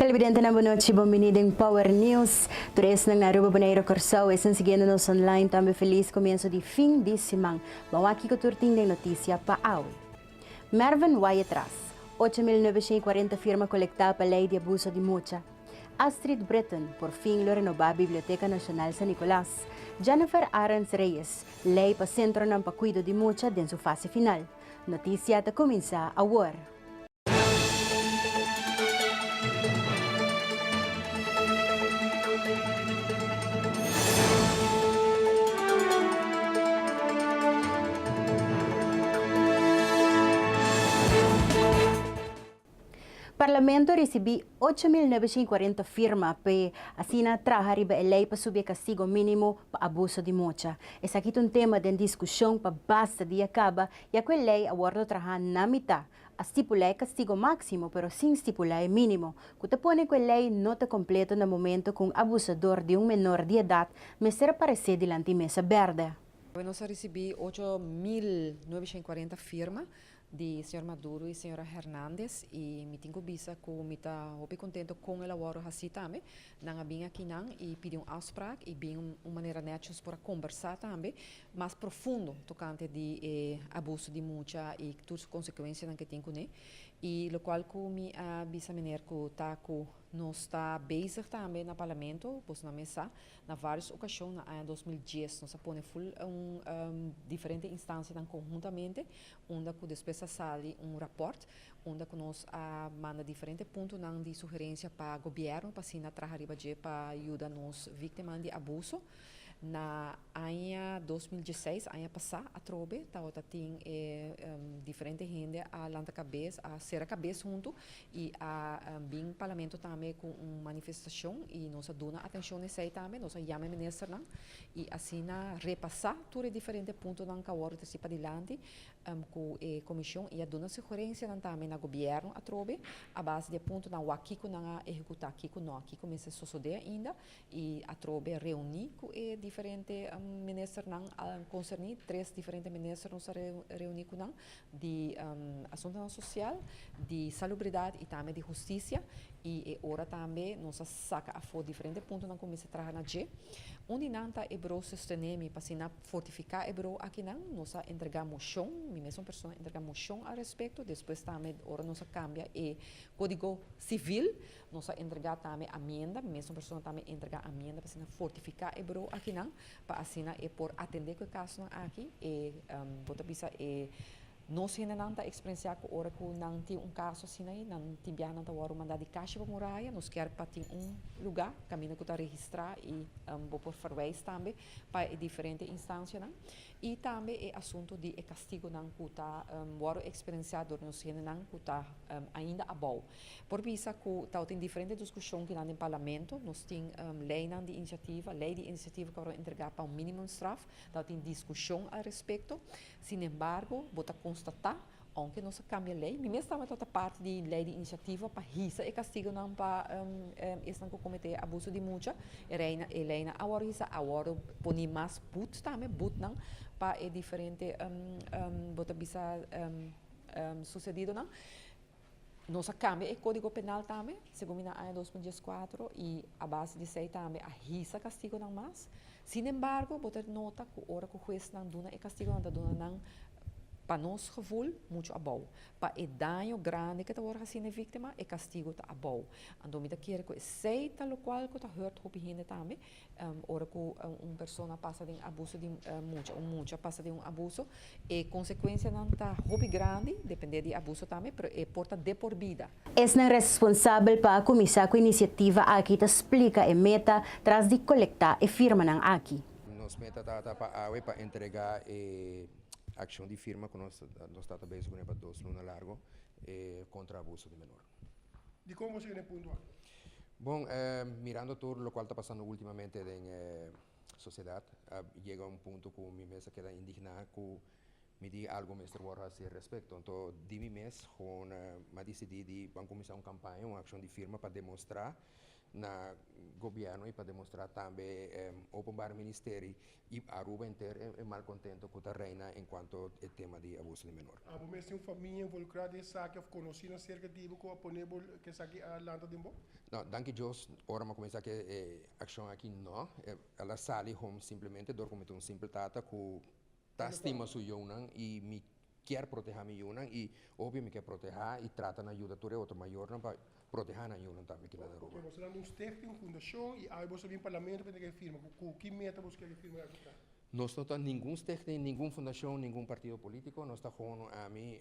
Televidentenan bon nochi, bon bini den Power News. Tur esnan na Aruba, Bonaire, Kòrsou, esnan siguiendo nos online tambe felis komienso di fin di siman. Ban wak kiko tur tin den notisia pa awe. Mervin Wyatt-Ras, 8940 firma kolektá pa lei di abuso di mucha. Astrid Britten, por fin lo renobá Biblioteka Nashonal San Nicolas. Jennifer Arends Reyes, lei pa sentronan pa kuido di mucha den su fase final. Notisia ta kuminsá awor. Parlamento a risibí 8940 firma p'e asina traha riba e lei pa subi e kastigo mínimo pa abuso di mucha. Esaki ta un tema den diskushon pa basta dia kaba ya ku e lei a wòrdu trahá na mitá. A stipulá e kastigo máksimo pero sin stipulá e mínimo, ku ta pone ku e lei no ta kompleto na momento ku un abusador di un menor di edat mester aparesé dilanti mesa bèrdè. Nos a risibí 8940 firma di señor Maduro y señora Hernandez y mi tin cu bisa cu mi ta hopi contento con el a wordo haci tambe. Nan a bin akinan y pidi un afspraak y bin un manera netjes por a combersa tambe mas profundo tocante di e abuso di mucha y tur su consecuencianan que tin cune. Y locual cu mi a bisa meneer cu ta cu nos ta bezig tambe na Parlamento, boso nan mes sa, Na varios ocasion na aña 2010 nos a pone full un diferente instancianan conhuntamente unda cu despues a sali un rapport unda cu nos a manda diferente puntonan di sugerencia pa gobierno pa asina traha riba dje pa yuda nos victimanan di abuso. Na aña 2016, aña pasa atrobe tabata tin e diferente hende a lanta cabes, a cera cabes hunto y a bin Parlamento tambe cu un manifestacion y nos a duna atencion na esey tambe, nos a yama e ministernan y asina repasa tur e diferente puntonan cu a wordo treci padilanti cu e comision y a duna sugerencianan tambe na gobierno atrobe a base di e puntonan wak kico nan a ehecuta, kico no, kico mester sosode ainda y atrobe reuni cu e diferente ministernan concerni, tres diferente minister nos a reuni cu nan di asuntonan social, di salubridad y tambe di husticia y e ora tambe nos a saca afo diferente puntonan cu mester traha na dje. Un di nan ta e bureau Sostenemi pa asina fortifica e bureau akinan. Nos a entrega mocion, mi mesun persona a entrega mocion al respecto, despues tambe ora nos a cambia e codigo civil nos a entrega tambe amienda, mi mesun persona tambe a entrega amienda pa asina fortifica e bureau akinan. pa asina e por atendé ku e kasonan aki. E bo ta bisa e nos hendenan ta eksperensiá ku ora ku nan tin un kaso asina ei, nan tin biaha nan ta wòrdu mandá di kashi pa muraya. Nos kier pa tin un lugá kaminda ku ta registrá i bo por verwijs tambe pa e diferente instansianan. I tambe e asuntu di e kastigunan ku ta wòrdu eksperensiá dor nos hendenan ku ta ainda abou. Por bisa ku tabatin diferente diskushon kinan den parlamento. Nos tin leinan di inisiativa, lei di inisiativa ku a wòrdu entregá pa un minimumstraf. Tabatin diskushon al respekto. Sinembargo, bo ta konstatá, ounke nos a kambia lei, mi mes tabata ta parti di lei di inisiativa pa hisa e kastigunan pa esnan ku kometé abuso di mucha. E reina, e leinan a wòrdu hisa, a wòrdu poní mas but tambe, butnan pa e diferente bo ta bisa susedidonan. Nos a cambia e codigo penal tambe, segun mi na aña 2014, y a base di esey tambe a hisa castigonan mas. Sin embargo, bo ta nota cu ora cu huesnan duna e castigonan, ta duna nan, pa nos gevoel, mucho abou. Pa e daño grandi cu ta worde haci na e victima, e castigo ta abou. Anto mi ta kere cu esey ta locual cu ta hurt hopi hende tambe, Ora ku un persona pasa den abuso di mucha, un mucha pasa den un abuso, e konsekuensianan ta hopi grandi, depende di abuso tambe, pero e por ta de por bida. Esnan responsabel pa a kuminsá ku inisiativa aki ta splika e meta tras di kolektá e firmanan aki. Nos meta tabata pa awe pa entregá e akshon di firma ku nos tabata bezig kuné pa dos luna largo kontra abuso di menor. Dikon bo sigue na e punto aki? Bon, mirando tur lokual ta pasando ultimamente den e sosiedat, a yega un punto ku mi mes a keda indigná ku mi di algu mester wòrdu hasi al respekto. Anto di mi mes gewoon m'a disidí di ban kuminsá un kampaña, un akshon di firma pa demostrá. na gobierno y pa demostra tambe Openbaar Ministerie y Aruba enter e malcontento cu ta reina en cuanto e tema di abuso di menor. Abo mes tin un famia involucra den esaki of conocino cerca di bo cu a pone bo cu esaki a lanta den bo? No, danki Dios, ora mi a cuminsa cu e accion aki no, el a sali home simplemente door cu mi ta un simple tata cu ta stima su yiunan y mi kier proteha mi yunan y obvio mi kier proteha y trata na yuda tur e otro mayornan pa proteha nan yunan tambe kila na Aruba. Ok, boso nan un stichting, un fundacion y awe boso bin parlamento pa tene firma. Cu ki meta boso kier firma aki ta? Nos no ta ningun stichting, ningun fundacion, ningun partido politico, nos ta gewoon ami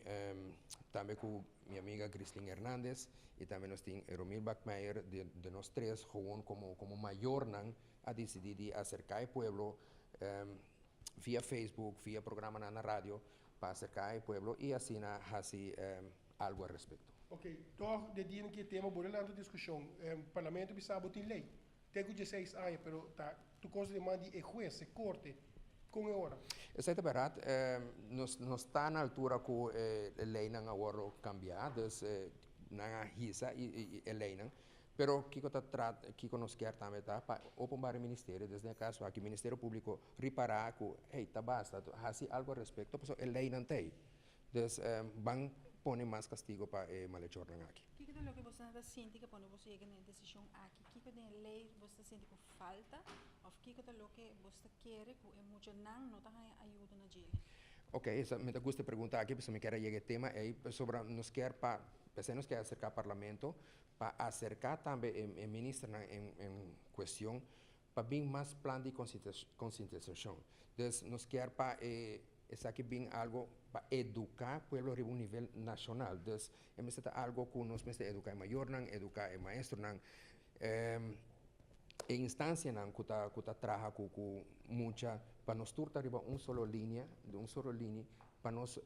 tambe cu mi amiga Grislin Hernandez y tambe nos tin Romil Bakmeyer, de nos tres gewoon como como mayornan a dicidi di acerca e pueblo via Facebook, via programanan na radio pa acerca e pueblo y asina haci algo al respecto. Ok, toch de dia ki e tema bo lanta discusion, parlamento bisa bo tin ley, te cu dieseis aña, pero ta tur cos den man di e huez, e corte, con e ora? Esey ta berdad, nos no sta na altura cu e leynan a wordo cambia, dus nan a hisa e leynan, Pero kiko ta trat, kiko nos kier tambe ta pa Openbare Ministerio, des den e kaso aki Ministerio Públiko, ripará ku hey, ta basta, hasi algu al respekto pasobra e leinan ta ei. Dus ban pone mas kastigo pa e malechornan aki. Kiko ta loke boso ta sinti ku pone boso yega na e desishon aki? Kiko den e lei boso ta sinti ku falta òf kiko ta loke boso ta kere ku e muchanan no ta haña ayudo na djele? Ok, mi ta gusta e pregunta aki pasobra mi kier a yega e tema ei pasobra nos kier pa, p'esei nos kier aserká Parlamento pa aserká tambe e ministernan en kuestion pa bin mas plan di konsientisashon. Dus nos kier pa e esaki bin algo pa eduká pueblo riba un nivel nashonal. Dus e mester ta algo ku nos mester eduká e mayornan, eduká e maestronan, e instansianan ku ta ku ta traha ku ku mucha pa nos tur ta riba un solo linia, un solo lini pa nos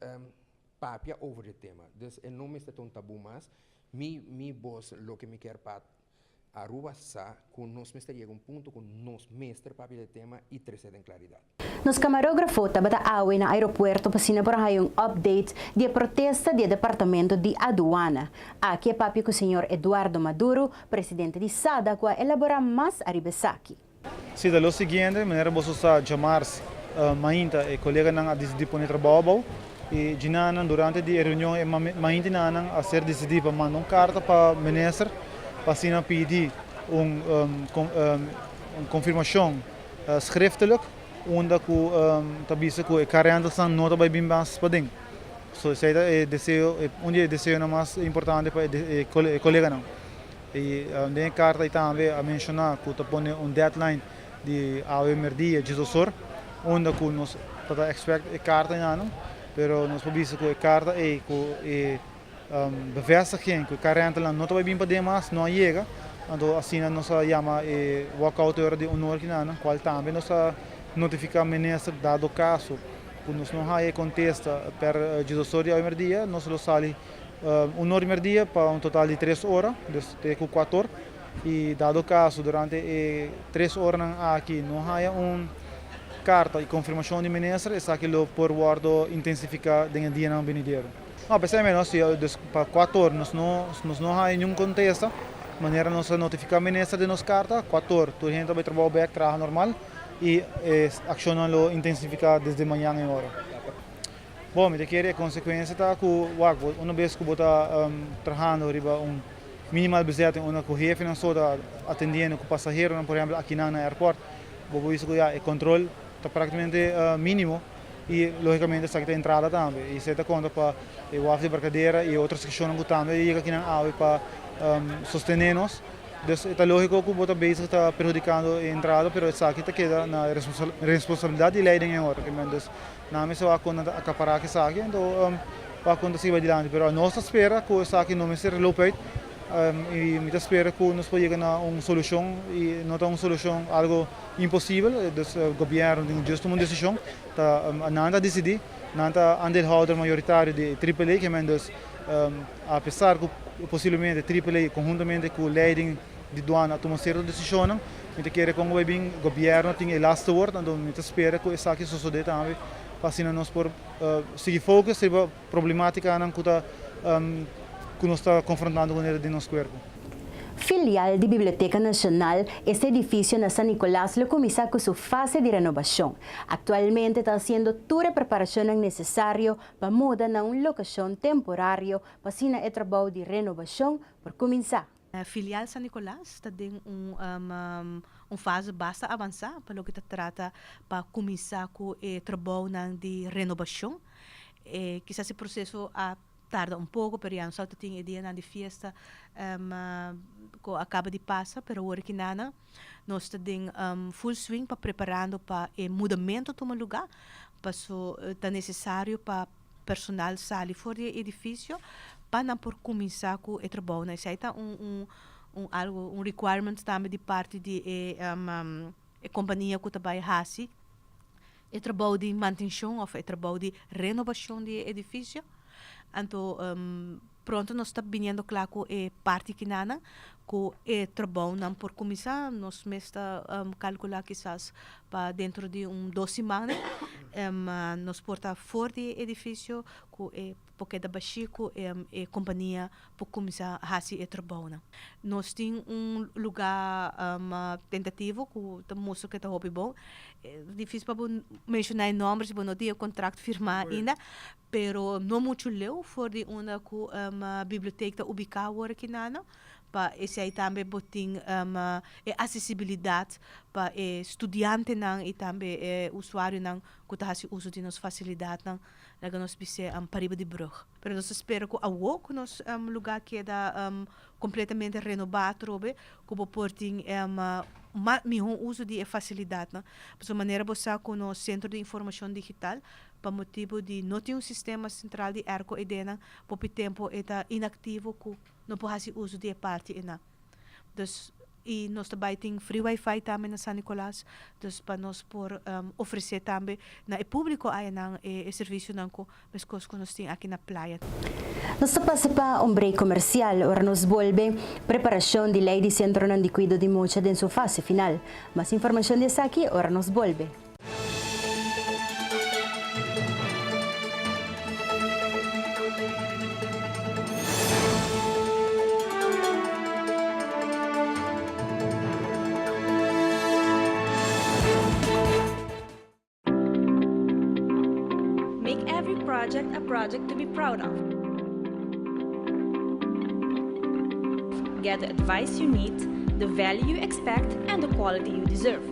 papia over e tema. Dus e no mester ta un tabú mas. Mi mi bos loke mi kier pa Aruba sa cu nos mester yega un punto cu nos mester papia di e tema y trece den claridad. Nos camarógrafo tabata awe na aeropuerto pa asina por a haya un update di e protesta di e departamento di aduana. Aki e papia cu señor Eduardo Maduro, presidente di SADA cu a elabora mas ariba esaki. Si ta lo siguiente, manera boso sa djamars mainta e coleganan a dicidi pone trabao abao y djinanan durante di e reunion e maintenanan a ser dicidi pa manda un carta pa minister pa asina pidi un un confirmacion schriftelijk unda cu ta bisa cu e car rentalsnan no ta bay bin mas paden. So esey ta e deseo un di e deseonan mas importante pa e coleganan. I den e karta ei tambe a menshoná ku ta pone un deadline di awe merdia djesdos or, unda ku nos ta ta expect e karta einan, pero nos por bisa ku e karta ei ku e bevestiging ku e karentenan no ta bai bin paden mas no a yega, anto asina nos a yama e walkout e ora di un or kinanan, kual tambe nos a notifiká minister dado kaso ku nos no haya e kontesta per djesdos or di awe merdia nos lo sali Un or i merdia pa un total di tres ora, dus te ku kuator. I dado kaso durante e tres oranan aki no haya un karta i konfirmashon di minister, esaki lo por wòrdu intensifiká den e dianan benidero. No, p'esei mes nos si, dus pa kuator nos no nos no haya niun kontesta, manera nos a notifiká minister den nos karta, kuator tur hende ta bai trabou bèk traha normal i e akshonnan lo intensifiká desde mañan e ora. Bon, mi ta kere e konsekuensia ta ku wak bo una bes ku bo ta trahando riba un minimal bezetting unda ku hefenan so ta atendiendo ku pasaheronan por ehempel akinan na airport bo por bisa ku ya e kontrol ta praktikamente minimo i logikamente esaki ta entrada tambe i esei ta konta pa e waf di Barcadera i otro sekshonnan ku tambe a yega akinan awe pa sostene nos. Dus e ta lógiko ku bo ta bezig ta perhudikando e entrada pero esaki ta keda na responsabilidat di lei den e ora. Dus Nan mester wak kon nan ta akapará ku esaki, anto wak kon ta sigui bai dilanti. Pero nos ta spera ku esaki no mester loop uit i mi ta spera ku nos por yega na un solushon i no ta un solushon algo imposibel. Dus gobièrnu tin just tuma un desishon, ta nan ta disidí, nan ta aandeelhouder mayoritario di Triple A, kimen dus apesar ku posiblemente Triple A konhuntamente ku leiding di duana a tuma sierto desishonnan, mi ta kere kon ku bai bin gobièrnu tin e laatste woord, anto mi ta spera ku esaki sosodé tambe pa asina nos por sigui focus riba problemátikanan ku ta ku nos ta konfrontando kuné den nos kuerpo. Filial di Biblioteca Nacional, este edificio na San Nicolas lo cuminsa cu su fase di renobacion. Actualmente ta haciendo tur e preparacionnan necesario pa muda na un locacion temporario pa asina e trabou di renobacion por cuminsa. Filial San Nicolas ta den un un fase basta avansa pa loke ta trata pa cuminsa cu e trabounan di renobacion. Kisas e proceso a tarda un poco pero ya nos a tin e dianan di fiesta cu a caba di pasa pero awor aki nana nos ta den full swing pa preparando pa e mudamento tuma luga paso ta necesario pa personal sali for di e edificio pa nan por cuminsa cu e trabounan. Esey ta un un algo un requirement tambe di parti di e e compania cu ta bay haci e trabou di mantencion of e trabou di renobacion di e edificio. Anto pronto nos ta biniendo cla cu e parti kinanan cu e trabounan por cuminsa. Nos mes ta calcula kisas pa dentro di un dos simannan nos por ta for di e edificio cu e por keda bashi cu e compania por cuminsa haci e trabounan. Nos tin un luga tentativo cu ta mustra cu e ta hopi bon. Dificil pa bo menciona e nomber si bo no tin e contract firma ainda, pero no mucho leu for di unda cu biblioteek ta ubica awor aki nan, pa esey tambe bo tin e accesibilidad pa e studiantenan y tambe e usuarionan cu ta haci uso di nos facilidadnan, laga nos bis'e pariba di brug. Pero nos ta spera cu awo cu nos lugar keda completamente renoba atrobe, cu bo por tin miho uso di e facilidadnan. Pasobra manera bo sa cu nos Centro di Informacion Digital, pa motibo di no tin un sistema central di airco edenan, popi tempo e ta inactivo cu no por haci uso di e parti enan. Dus, y nos ta bay tin free wifi tambe na San Nicolas, dus pa nos por ofrece tambe na e publico ayanan e servicionan cu mescos cu nos tin aki na playa. Nos ta pasa pa un break comercial, ora nos bolbe, preparacion di ley di centronan di cuido di mucha den su fase final. Mas informacion di esaki ora nos bolbe. Make every project a project to be proud of. Get the advice you need, the value you expect, and the quality you deserve.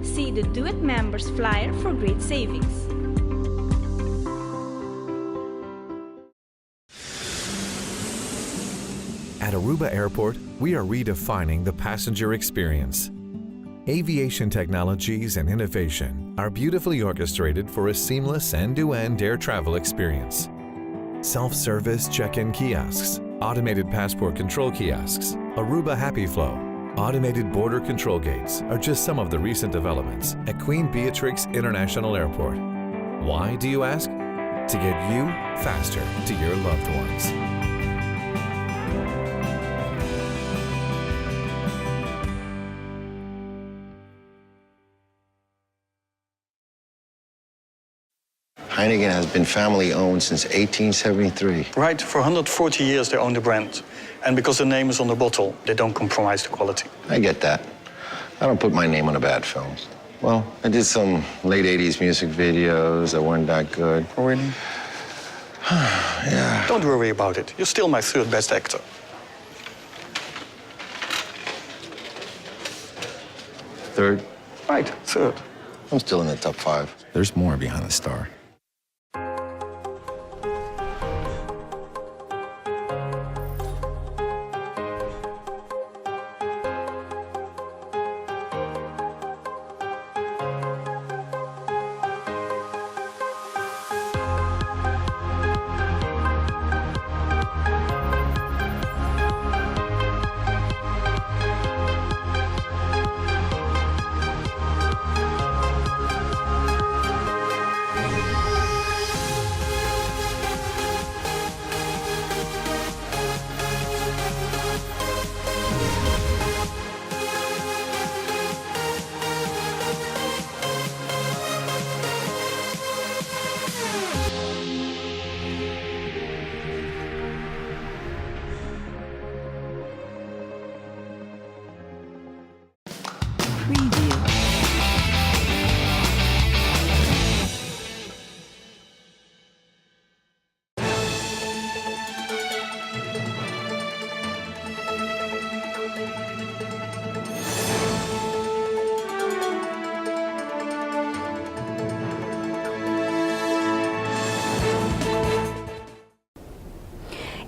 See the Do It Members flyer for great savings. At Aruba Airport, we are redefining the passenger experience. Aviation technologies and innovation are beautifully orchestrated for a seamless end-to-end air travel experience. Self-service check-in kiosks, automated passport control kiosks, Aruba Happy Flow, automated border control gates are just some of the recent developments at Queen Beatrix International Airport. Why, do you ask? To get you faster to your loved ones. Heineken has been family owned since 1873. Right, for 140 years they own the brand. And because the name is on the bottle, they don't compromise the quality. I get that. I don't put my name on a bad film. Well, I did some late 80s music videos that weren't that good. Oh, really? yeah. Don't worry about it. You're still my third best actor. Third? Right, third. I'm still in the top five. There's more behind the star.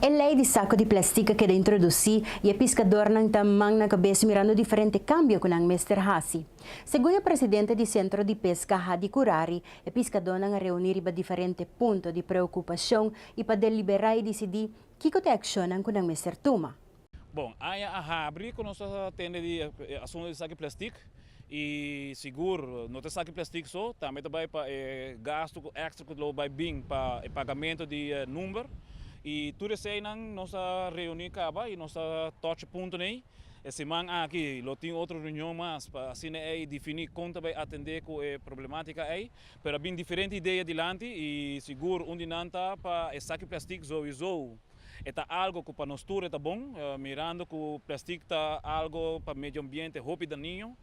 E ley di saco di plastic a keda introduci y e piscadornan ta man na cabes mirando diferente cambio cu nan mester haci. Segun e presidente di Centro di Pesca Hadi Curari, e piscadornan a reuni riba diferente punto di preocupacion y pa delibera y dicidi kico ta e accionnan cu nan mester tuma. Bon, aña a habri ku nos ta tende di e asuntu di saki plastic i sigur no ta saki plastic so, tambe ta bai pa e gastu ku extra ku lo bai bin pa e pagamentu di e number i tur eseinan nos a reuni kaba i nos a touch e punto nei. E siman aki lo tin otro reunion mas pa asina ei defini kon ta bai atende ku e problematica ei, pero a bin diferente idea dilanti i sigur un di nan ta pa e saki plastic souiso. E ta algo ku pa nos tur e ta bon, mirando ku plastic ta algo pa medio ambiente hopi dañino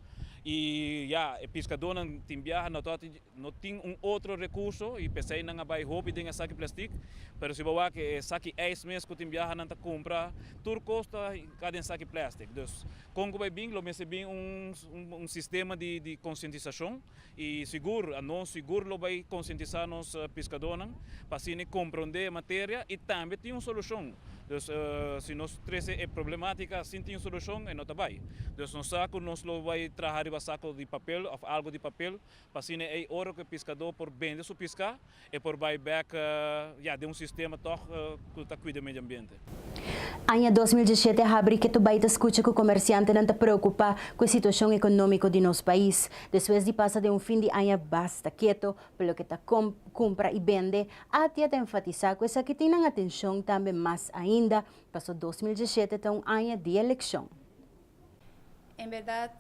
i ya e piskadónan tin biaha no ta no tin un otro rekurso i p'esei nan a bai hopi den esaki plastic, pero si bo wak e saki ijs mes ku tin biaha nan ta kumpra tur kos ta ka den saki plastic. Dus kon ku bai bin lo mester bin un un sistema di di konsientisashon I sigur, nos sigur lo bai konsientisá nos piskadónan pa asina e komprondé e materia i tambe tin un solushon. Dus si nos trese e problemátika sin tin un solushon e no ta bai. Dus nos sa ku nos lo bai traha riba sako di papel òf algu di papel pa asina ei ora ku e piskadó por bende su piská E por bai bek ya den un sistema tog ku ta kuida medio ambiente. Aña 2017 a habri ke tu bai ta skucha ku komersiantenan ta preokupá ku e situashon ekonómiko di nos pais. Despues di pasa den un fin di aña basta keto pa loke ta kumpra i bende, ATIA ta enfatisá ku esaki tin nan atenshon tambe mas ainda paso 2017 ta un aña di elekshon. En berdad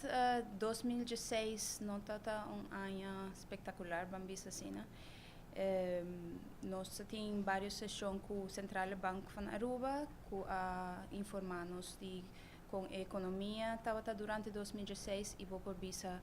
2016 no tata un aña spectacular ban bisa asina. Nos ta tin varios sesion cu Centrale Bank van Aruba cu a informa nos di con e economia tabata durante 2016 y bo por bisa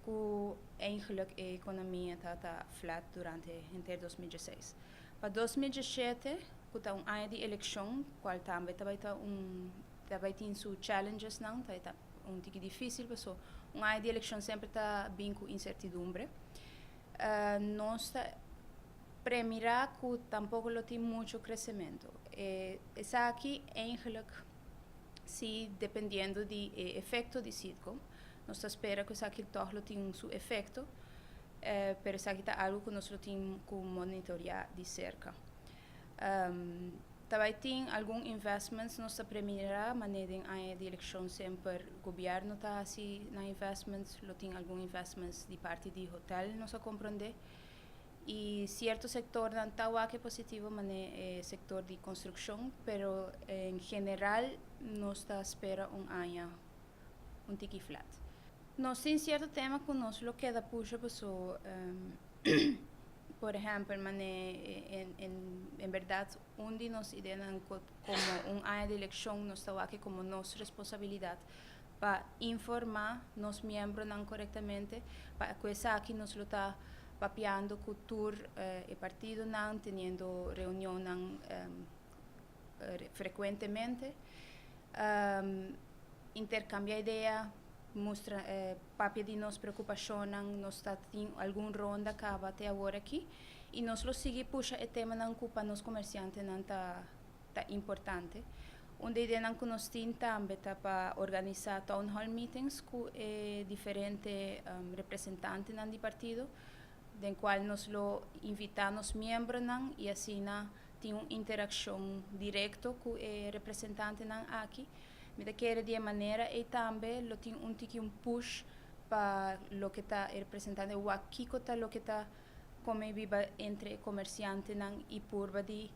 cu eigenlijk e economia tata flat durante henter 2016. Pa 2017 cu ta un aña di eleccion cual tambe ta bay ta un Ta bai tin su challengesnan, ta ta un tiki dificil paso un aña di eleccion semper ta bin cu incertidumbre. Nos ta premira cu tampoco lo tin mucho crecemento. Esaki eigenlijk si dependiendo di e efecto di Citgo. Nos ta spera cu esaki toch lo tin su efecto, pero esaki ta algo cu nos lo tin cu monitorea di cerca. Ta bai tin algun investments nos ta premira manera den aña di eleccion semper gobierno ta haci nan investments, lo tin algun investments di parti di hotel nos a comprende y cierto sectornan ta wak e positivo manera e sector di construccion pero en general nos ta spera un aña un tiki flat. Nos tin cierto tema cu nos lo keda pusha paso Por ehempel, mane en berdad un di nos ideanan como un aña di eleccion nos ta wak como nos responsabilidad pa informa nos miembronan corectamente pa cu esaki nos lo ta papiando cu tur e partidonan, teniendo reunionnan frecuentemente, intercambia idea, mustra papia di nos preocupacionnan, nos ta tin algun ronda caba te awor aki y nos lo sigui pusha e temanan cu pa nos comerciantenan ta ta importante. Un di ideanan cu nos tin tambe ta pa organisa town hall meetings cu e diferente representantenan di partido den cual nos lo invita nos miembronan y asina tin un interaccion directo cu e representantenan aki. Mi ta kere di e manera ei tambe lo tin un tiki un push pa loke ta e representante wak kiko ta loke ta come biba entre e comerciantenan y purba di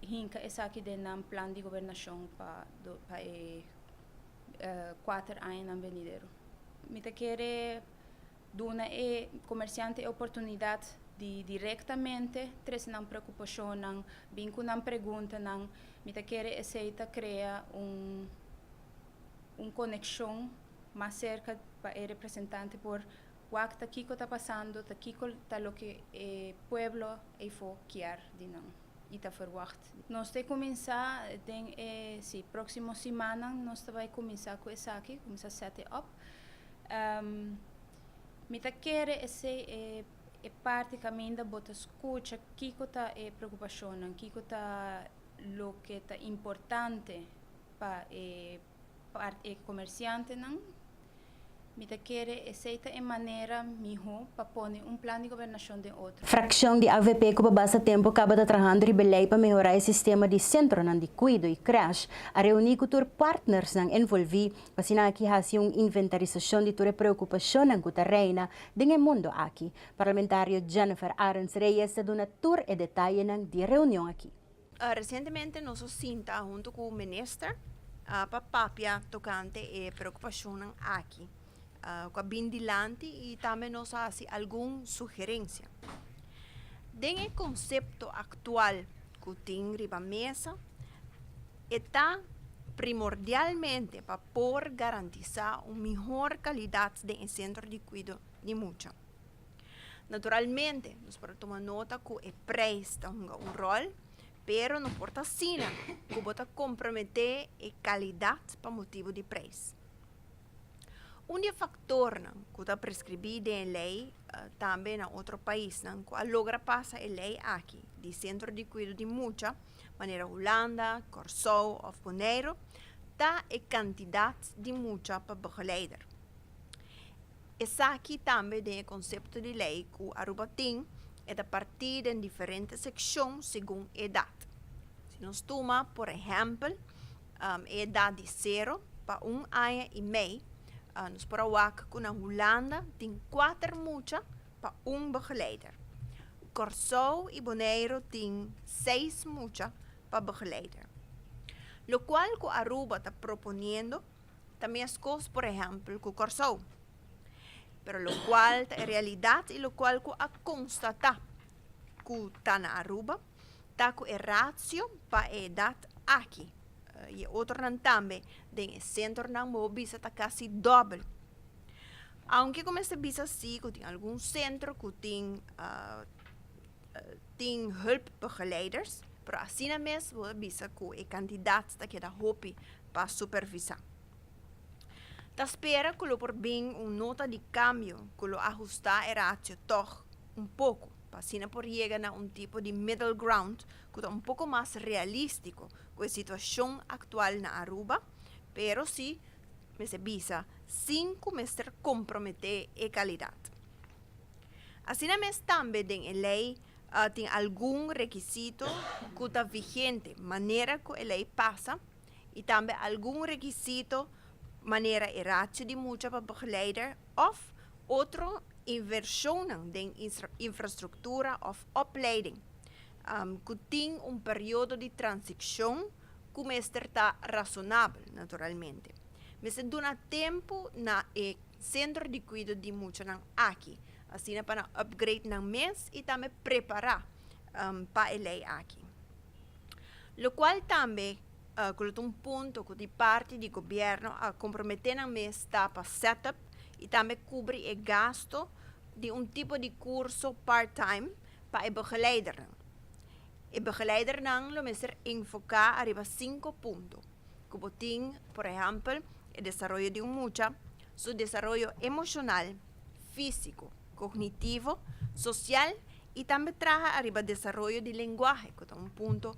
hinca esaki den nan plan di gobernacion pa pa e kuater añanan benidero. Mi ta kere duna e comerciante e oportunidad di directamente trece nan preocupacionnan, bin cu nan preguntanan. Mi ta kere esey ta crea un un conexion mas cerca pa e representante por wak ta kico ta pasando, ta kico ta loke e pueblo eyfo kier di nan y ta verwacht. Nos ta cuminsa den e, si, proximo simannan nos ta bay cuminsa cu esaki, cuminsa set e up. Mi ta kere esei e e parti kaminda bo ta skucha kiko ta e preokupashonnan, kiko ta Loke ta importante pa e e comerciantenan. Mi ta kere esey ta e manera miho pa pone un plan di gobernacion den otro. Fraccion di avp cu pa basta tempo caba ta trahando riba e ley pa mehora e sistema di centronan di cuido y crash a reuni cu tur partnersnan envolvi pa asina aki haci un inventarisacion di tur e preocupacionnan cu ta reina den e mundo aki. Parlamentario Jennifer Arends Reyes ta duna tur e detayenan di e reunion aki. Resientemente nos a sinta huntu ku minister pa papia tokante e preokupashonnan aki ku a bin dilanti i tambe nos a hasi algun sugerensia. Den e konsepto aktual ku tin riba mesa e ta primordialmente pa por garantisá un mihor kalidat den e sentro di kuido di mucha. Naturalmente, nos por a tuma nota ku e preis ta hunga un ròl, pero no por ta asina ku bo ta komprometé e kalidat pa motibu di preis. Un di e faktornan ku ta preskribí den e lei, tambe na otro paisnan ku a logra pasa e lei aki di sentro di kuido di mucha, manera Hulanda, Kòrsou òf Boneiru, ta e kantidat di mucha pa begeleider. Esaki tambe den e konsepto di lei ku Aruba tin, e ta partí den diferente sekshon segun edat. Si nos tuma por ehèmpel e edat di sero pa un aña i mei, nos por a wak ku na Hulanda tin kuater mucha pa un begeleider. Kòrsou i Boneiru tin seis mucha pa begeleider. Lokual ku Aruba ta proponiendo Ta meskos por ehèmpel ku Kòrsou. Pero lokual ta e realidat i lokual ku a konstatá ku ta na Aruba ta ku e ratio pa e edat aki i e otronan tambe den e sentronan bo por bisa ta kasi dòbel. Aunke ku mester bisa si ku tin algun sentro ku tin tin hulpbegeleiders, pero asina mes bo ta bisa ku e kantidat ta keda hopi pa supervisá. Ta spera ku lo por bin un nota di kambio ku lo ahustá e ratio tòg un poko, pa asina por yega na un tipo di middle ground ku ta un poko mas realístiko ku e situashon aktual na Aruba, pero si mester bisa sin ku mester komprometé e kalidat. Asina mes tambe den e lei tin algun rekisito ku ta vigente manera ku e lei pasa i tambe algun rekisito manera e ratio di mucha pa begeleider òf otro invershonnan den infrastruktura òf opleiding ku tin un periodo di transikshon ku mester ta rasonabel naturalmente. Mester duna tempu na e Sentro di kuido di muchanan aki, asina pa nan upgrade nan mes i tambe prepará pa e lei aki. Lokual tambe ku lo ta un punto ku di parti di gobièrnu a komprometé nan mes ta pa set up i tambe kubri e gasto di un tipo di kurso part time pa e begeleidernan. E begeleidernan lo mester enfoká ariba sinku punto. Ku bo tin, por ehèmpel, e desaroyo di un mucha, su desaroyo emoshonal, físiko, kognitivo, sosial i tambe traha ariba desaroyo di lenguahe, ku ta un punto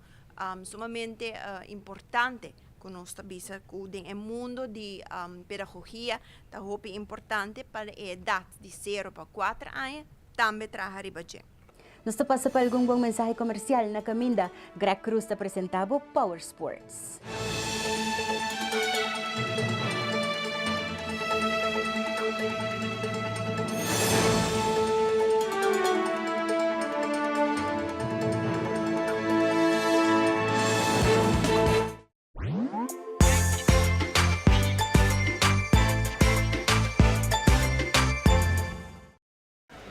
sumamente importante ku nos ta bisa ku den e mundo di pedagogia ta hopi importante pa e edat di sero pa kuater aña tambe traha riba dje. Nos ta pasa pa algun bon mensahe comercial na caminda. Greg Cruz ta presenta bo Power Sports.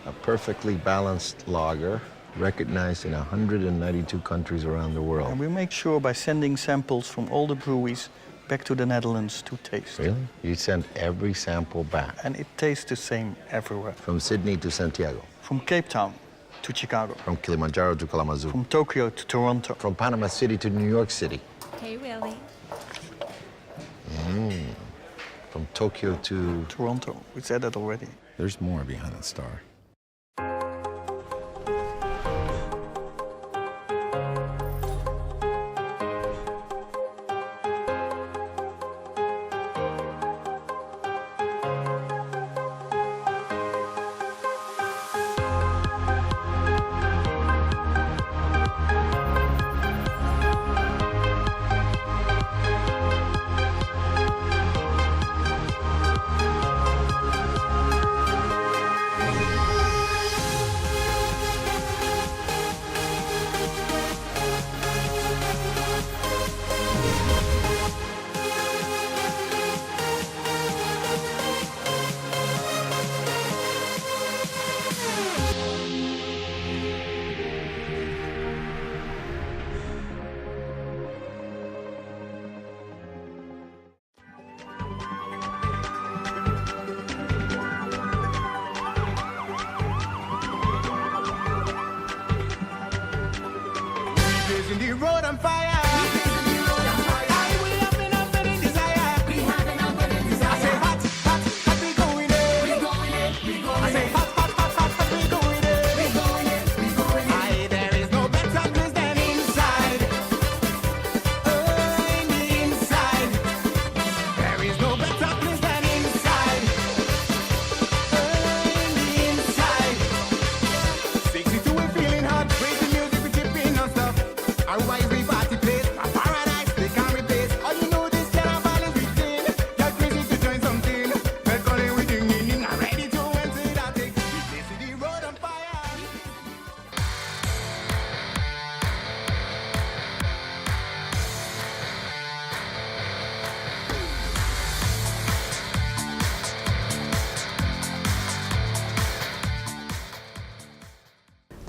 A perfectly balanced lager recognized in 192 countries around the world. And we make sure by sending samples from all the breweries back to the Netherlands to taste. Really? You send every sample back? And it tastes the same everywhere. From Sydney to Santiago? From Cape Town to Chicago. From Kilimanjaro to Kalamazoo. From Tokyo to Toronto. From Panama City to New York City. Hey, Willie. Mm. From Tokyo to... Toronto. We said that already. There's more behind that star.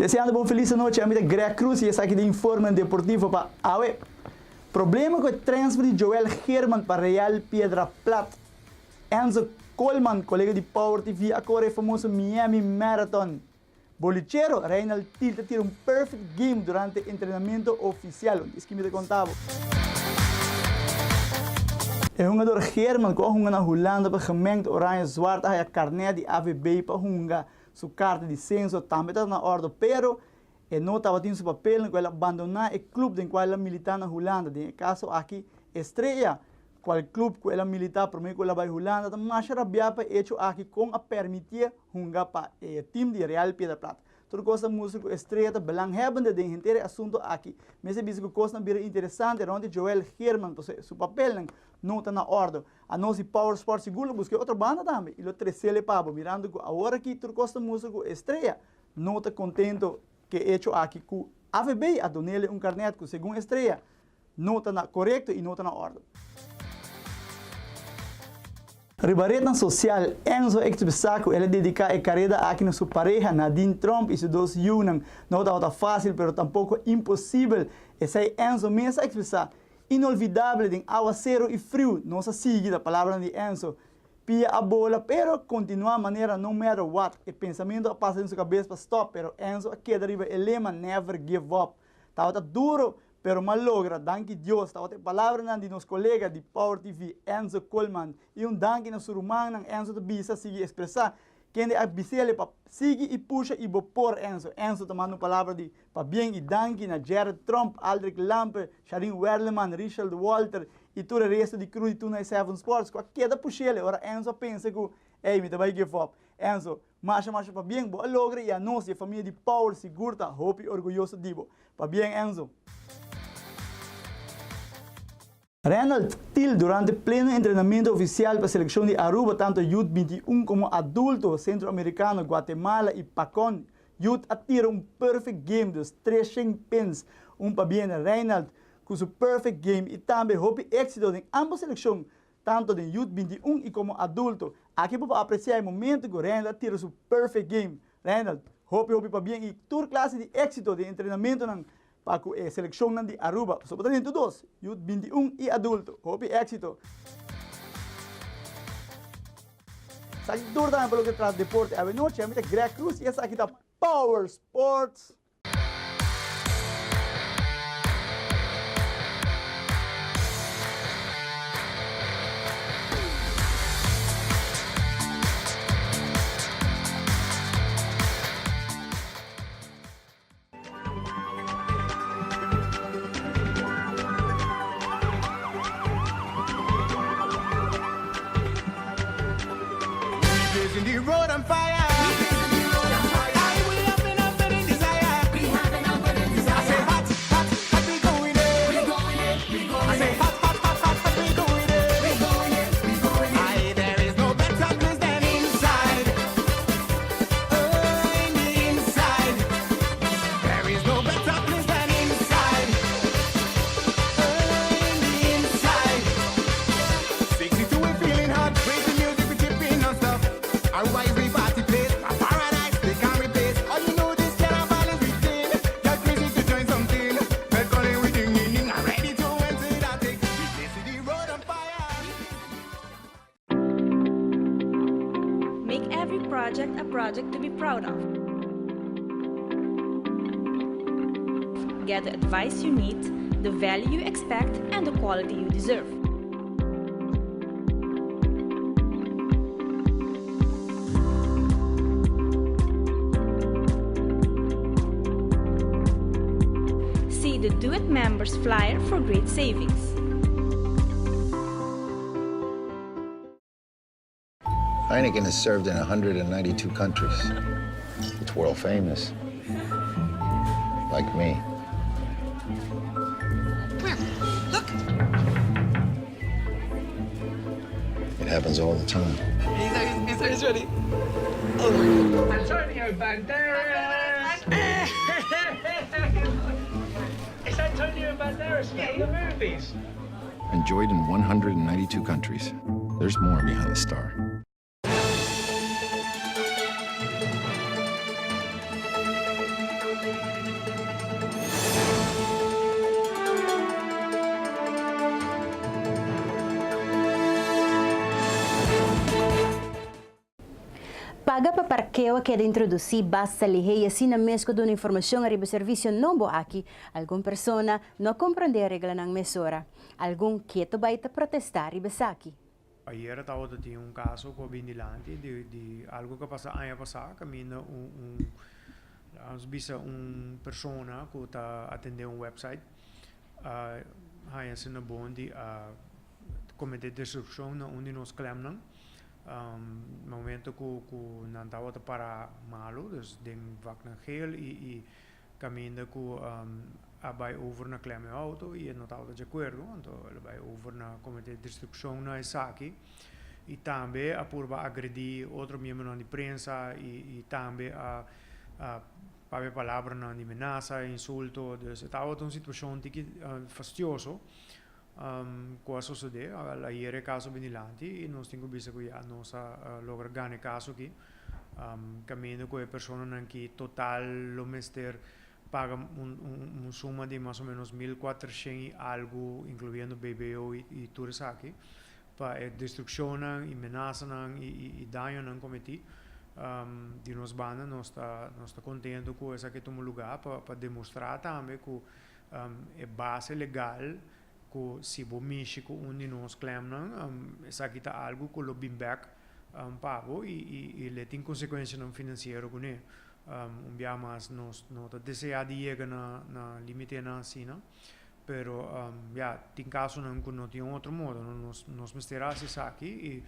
Deseando bo un felis anochi, ami ta Greg Cruz y esaki ta Informe Deportivo pa awe. Problema cu e transfer di Joel Geerman pa Real Piedra Plat. Enzo Koolman, colega di Power TV, a core e famoso Miami Marathon. Bolichero Reinald Thiel ta tira un perfect game durante entrenamento oficial. Un diski mi ta conta bo. E hungador Geerman cu a hunga na Hulanda pa Gemengd Oranje Zwart a haya carnet di AVB pa hunga. Su carta di censo tambe ta na ordo pero e no tabatin su papelnan cu el a bandona e club den cual el a milita na Hulanda. Den e caso aki Estrella Cual club cu el a milita prome cu el a bay Hulanda ta masha rabia pa e hecho aki con a permitie hunga pa e team di Real Piedra Plata. Tur cos ta mustra cu Estrella ta belanghebbende den henter e asunto aki. Mester bisa cu cosnan bira interesante rond di Joel Geerman pasobra su papelnan no ta na ordo. Anos di Power Sport sigur lo busca e otro banda tambe y lo trecele pa bo mirando cu awor aki tur cos ta mustra cu Estrella no ta contento cu e hecho aki cu AVB a dunele un carnet cu segun Estrella No ta na korekto i no ta na òrdu. Riba retnan sosial, Enzo a ekspresá ku el a dediká e kareda aki na su pareha Nadine Tromp i su dos yunan. No tabata fásil, pero tampoko imposibel. Esei Enzo mes a ekspresá. Inolvidable den awaseru i friu, nos a sigui, ta palabranan di Enzo. Pia a bola, pero kontinuá manera no matter what. E pensamentu a pasa den su kabes pa stòp, pero Enzo a keda riba e lema never give up. Tabata duro, pero m'a logra, danki Dios, tabata e palabranan di nos kolega di Power TV, Enzo Koolman, i un danki na su rumannan, Enzo ta bisa, sigui ekspresá, kende a bis'el pa sigui i pusha i bo por, Enzo. Enzo ta manda un palabra di pabien i danki na Gerrit Tromp, Aldrich Lampe, Sharin Werleman, Richard Walter i tur e resto di crew di 297 Sports ku a keda push'el ora Enzo a pensa ku, ey, mi ta bai give up. Enzo, Masha masha pabien bo a logra y anos y e famia di Paul sigur ta hopi orguyoso di bo. Pabien Enzo. Reynold Thiel durante pleno entrenamento oficial pa seleccion di Aruba tanto Youth 21 como adulto Centro Americano, Guatemala y Pacon Youth a tira un perfect game dus 300 pins. Un pabien Reynold cu su perfect game y tambe hopi exito den ambos seleccion Tanto den Youth 21 y como adulto. Aki bo por aprecia e momento cu Reynold a tira su perfect game. Reynold, hopi hopi pabien y tur clase di exito den entrenamentonan pa cu e seleccionnan di Aruba. Pasobra bo ta den tur dos, Youth 21 y adulto. Hopi exito. Esaki tur tambe pa loke ta trata deporte awenochi. Ami ta Greg Cruz y esaki ta Power Sports. Make every project a project to be proud of. Get the advice you need, the value you expect and the quality you deserve. See the Do It Members flyer for great savings. Heineken is served in 192 countries. It's world famous. Like me. Where? Look. It happens all the time. He's, he's, he's ready. Oh. Antonio Banderas! it's Antonio Banderas from the movies. Enjoyed in 192 countries. There's more behind the star. Paga pa parkeo a keda introdusí basta lihé i asina mes ku duna informashon ariba e servisio nobo aki, algun persona no a komprondé e reglanan mesora. Algun keto bai ta protestá riba esaki. Ayera tabata tin un kaso ku a bin dilanti di di algu ku a pasa aña pasá kaminda un un nos bisa un persona ku ta atendé un website a haña se na bon di a kometé destrukshon na un di nos klemnan momento ku ku nan tabata para malu dus den vaknan geel i i Caminda cu a bay over na klem e auto y e no tabata di acuerdo, anto el a bay over na comete destruccion na esaki y tambe a purba agredi otro miembronan di prensa y y tambe a a papia palabranan di menasa, insulto, dus e tabata un situacion tiki fastioso cu a sosode. Ayer e caso a bini dilanti y nos tin cu bisa cu ya nos a logra gana e caso aki. Caminda cu e personanan ki total lo mester paga un suma di mas o menos 1400 y algo, incluyendo BBO y tur esaki, pa e destruccionnan y menasanan y dañonan cometi. Di nos banda nos ta nos ta contento cu esaki tuma lugar pa demostra tambe cu e base legal cu si bo mishi cu un di nos klemnan, esaki ta algo cu lo bin bek pa bo y le tin consecuencianan financiero cune. Un bia mas nos no ta desea di yega na limitenan asina, pero ya, tin casonan cu no tin otro modo, nos mester haci esaki y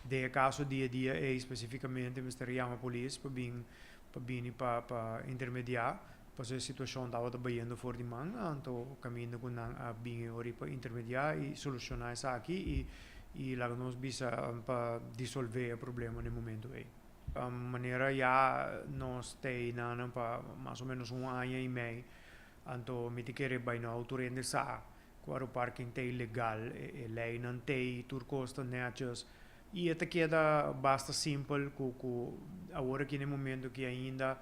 den e caso di e dia ey specificamente mester yama polis pa bin pa bini pa intermedia. Pasobra e situashon tabata bayendo for di man, anto kaminda ku nan a bin e ora pa intermediá i solushoná esaki i i laga nos bisa pa disolvé e problema na e momento ei. Manera ya nos ta einan pa mas o ménos un aña i mei, anto mi ta kere bai nou tur hende sa ku aeroparking ta ilegal, e leinan t'ei, tur kos ta nètjes i e ta keda basta simpel ku ku awor aki na e momento aki ainda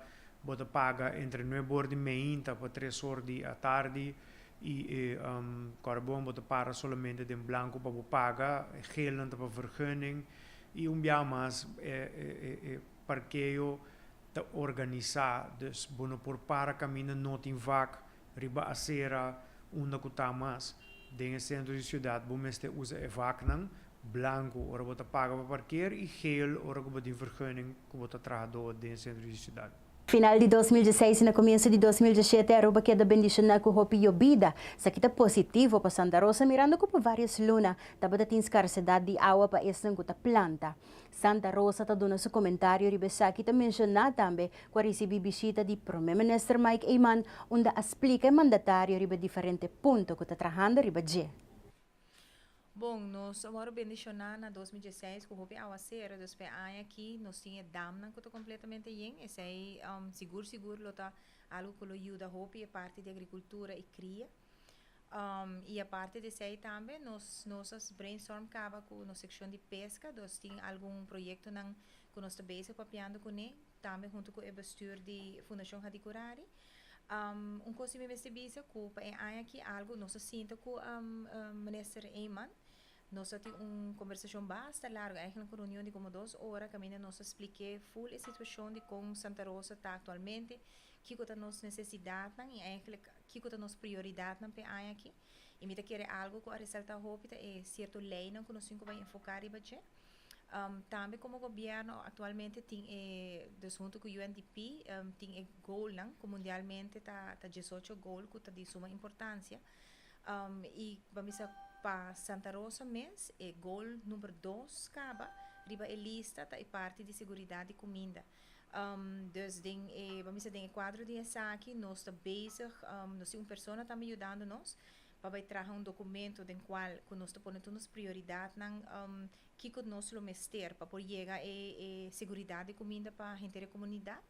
Bo ta paga entre nuebe or di meinta pa tres or di atardi y e carbon bo ta para solamente den blanco pa bo paga, e geelnan ta pa vergunning y un biaha mas e parkeo ta organisa, dus bo no por para caminda no tin vak riba acera unda cu ta mas den e centro di ciudad bo mester usa e vaknan Blanco ora bo ta paga pa parkeer y geel ora cu bo tin vergunning cu bo ta traha door den centro di ciudad. Final di 2016 y na comienso di 2017 Aruba keda bendiciona cu hopi yobida. Esaki ta positivo pa Santa Rosa mirando cu pa varios luna tabata tin scarcedad di awa pa esnan cu ta planta. Santa Rosa ta duna su comentario riba esaki ta menciona tambe cu a ricibi bishita di Prome Minister Mike Eman unda a splica e mandatario riba diferente punto cu ta trahando riba dje. Bon, nos a wòrdu bendishoná na 2016 ku hopi awasero, dus pa e aña aki nos tin e damnan ku ta kompletamente yen. Esei sigur sigur lo ta algu ku lo yuda hopi e parti di agrikultura i kria. I aparte di esei tambe nos nos a brainstorm kaba ku nos sekshon di peska, dus tin algun proyektonan ku nos ta bezig papiando kuné, tambe huntu ku e bestuur di Fundashon Hadicurari. Un kos si mi mester bisa ku pa e aña aki algu nos a sinta ku Minister Eman. Nos a tin un kombersashon basta largu, eigenlijk un reunion di komo dos ora, kaminda nos a splik'é ful e situashon di kon Santa Rosa ta aktualmente, kiko ta nos nesesidatnan i eigenlijk kiko ta nos prioridatnan p'e aña aki. I mi ta kere algu ku a resaltá hopi ta e sierto leinan ku nos tin ku bai enfoká riba dje. Tambe komo gobièrnu aktualmente tin e, dus huntu ku UNDP, tin e goalnan ku mundialmente ta ta diesocho goal ku ta di suma importansia. I pa mi sa pa Santa Rosa mes e goal number dos kaba riba e lista ta e parti di seguridat di kuminda. Dus den e, ban bisa den e kuadro di esaki nos ta bezig, nos tin un persona tambe yudando nos pa bai traha un dokumento den kual ku nos ta pone tur nos prioridatnan kiko nos lo mester pa por yega e e seguridat di kuminda pa henter e komunidat.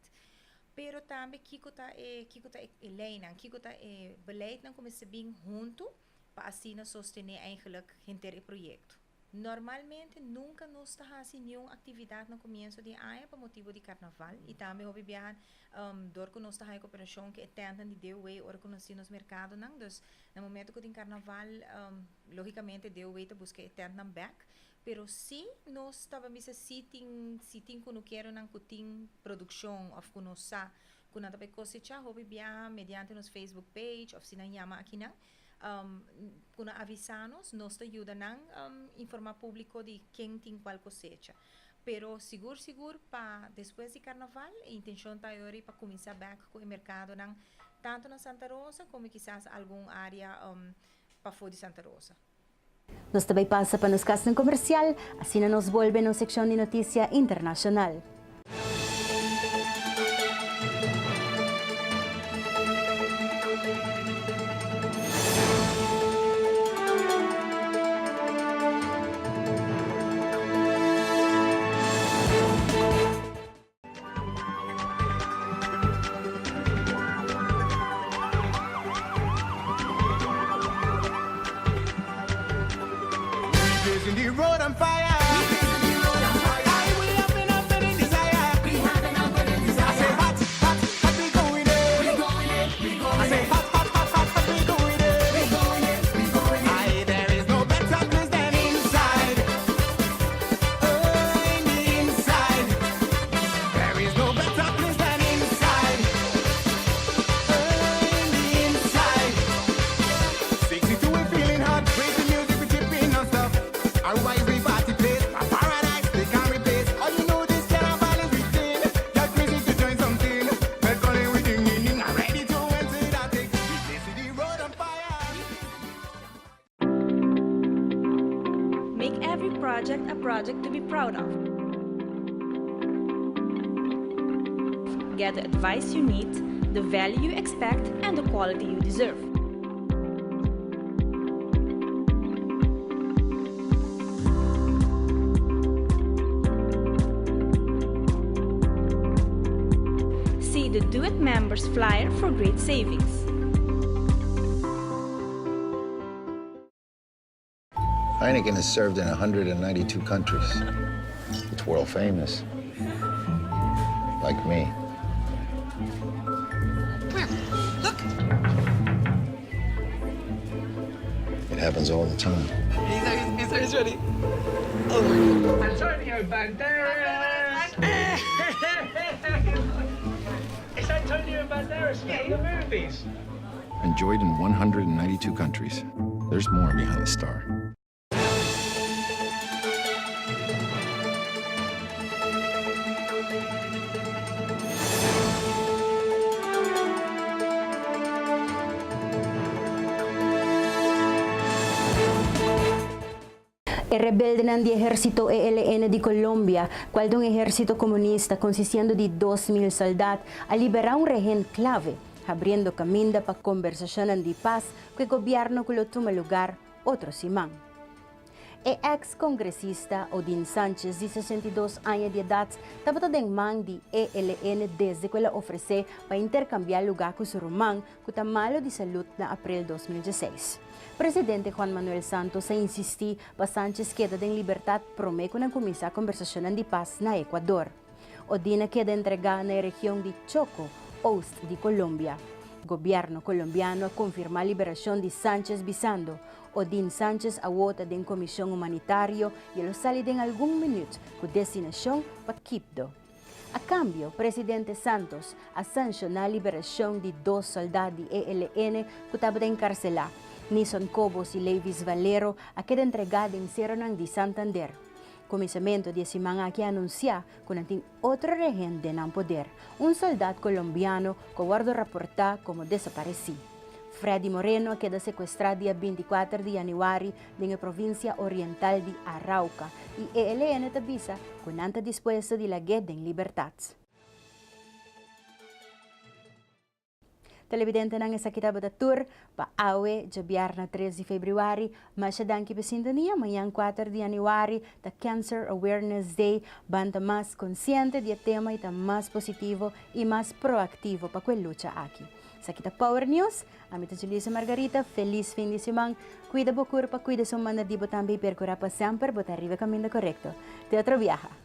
Pero tambe kiko ta e kiko ta e leinan, kiko ta e beleidnan ku mester bin huntu pa asina sostené eigenlijk henter e proyekto. Normalmente nunka nos ta hasi niun aktividat na komienso di aña pa motibu di karnaval i tambe hopi biaha dor ku nos ta haña koperashon ku e tèntnan di DOW ora ku nos tin nos merkadonan. Dus na momento ku tin karnaval lógikamente DOW ta buska e tèntnan bèk. Pero si nos ta bisa si tin si tin kunukeronan ku tin produkshon òf ku nos sa ku nan ta bai kosechá hopi biaha mediante nos Facebook page òf si nan yama akinan Ku nan avisá nos, nos ta yuda nan informá públiko di ken tin kual kosecha. Pero sigur sigur pa despues di karnaval e intenshon ta ayori pa kuminsá bèk ku e merkadonan tantu na Santa Rosa komo kisas algun área pafó di Santa Rosa. Nos ta bai pasa pa nos kasnan komersial, asina nos bolbe nos sekshon di notisia internashonal. Make every project a project to be proud of. Get the advice you need, the value you expect and the quality you deserve. See the Do It Members flyer for great savings. Heineken has served in 192 countries. It's world famous. Like me. Where? Look. It happens all the time. He's, he's, he's ready. Oh. Antonio Banderas! It's Antonio Banderas from the movies. Enjoyed in 192 countries. There's more behind the star. E rebeldenan di ehérsito ELN di Colombia, cual ta un ehérsito comunista consistiendo di 2000 soldat, a liberá un rehen clave, habriendo caminda pa conversacionnan di paz cu e gobierno cu lo tuma lugar otro siman. E ex congresista Odin Sanchez di 62 aña di edad tabata den man di ELN desde cu el a ofrece pa intercambia lugar cu su ruman cu ta malo di salud na april 2016. Presidente Juan Manuel Santos a insisti pa Sanchez keda den libertad prome cu nan cuminsa conversacionnan di paz na Ecuador. Odin a keda entrega na e region di Choco, oost di Colombia. Gobierno Colombiano a confirma liberacion di Sanchez bisando, Odin Sanchez awo ta den comision humanitario y e lo sali den algun minuut cu destinacion pa Quibdo. A cambio, presidente Santos a sanciona liberacion di dos soldat di ELN cu tabata encarcela. Nison Cobos y Leivis Valero a keda entrega den ceronan di Santander. Cuminsamentu di e siman aki a anuncia cu nan tin otro rehen den nan poder, un soldat colombiano cu a wordo raporta como desapareci. Freddy Moreno a keda secuestra dia 24 di januari den e provincia oriental di Arauca y ELN ta bisa cu nan ta dispuesto di lag'é den libertad. Televidentenan esaki tabata tur pa awe djabièrnè tres di febrüari. Masha danki pa e sintonia. Mañan kuater di yanüari ta Cancer Awareness Day. Ban ta mas konsiente di e tema i ta mas positivo i mas proaktivo pa ku e lucha aki. Esaki ta Power News. Ami ta Julissa Margarita. Felis fin di siman. Kuida bo kurpa, kuida esun manda di bo tambe i perkurá pa semper bo ta riba e kaminda korekto. Te otro biaha.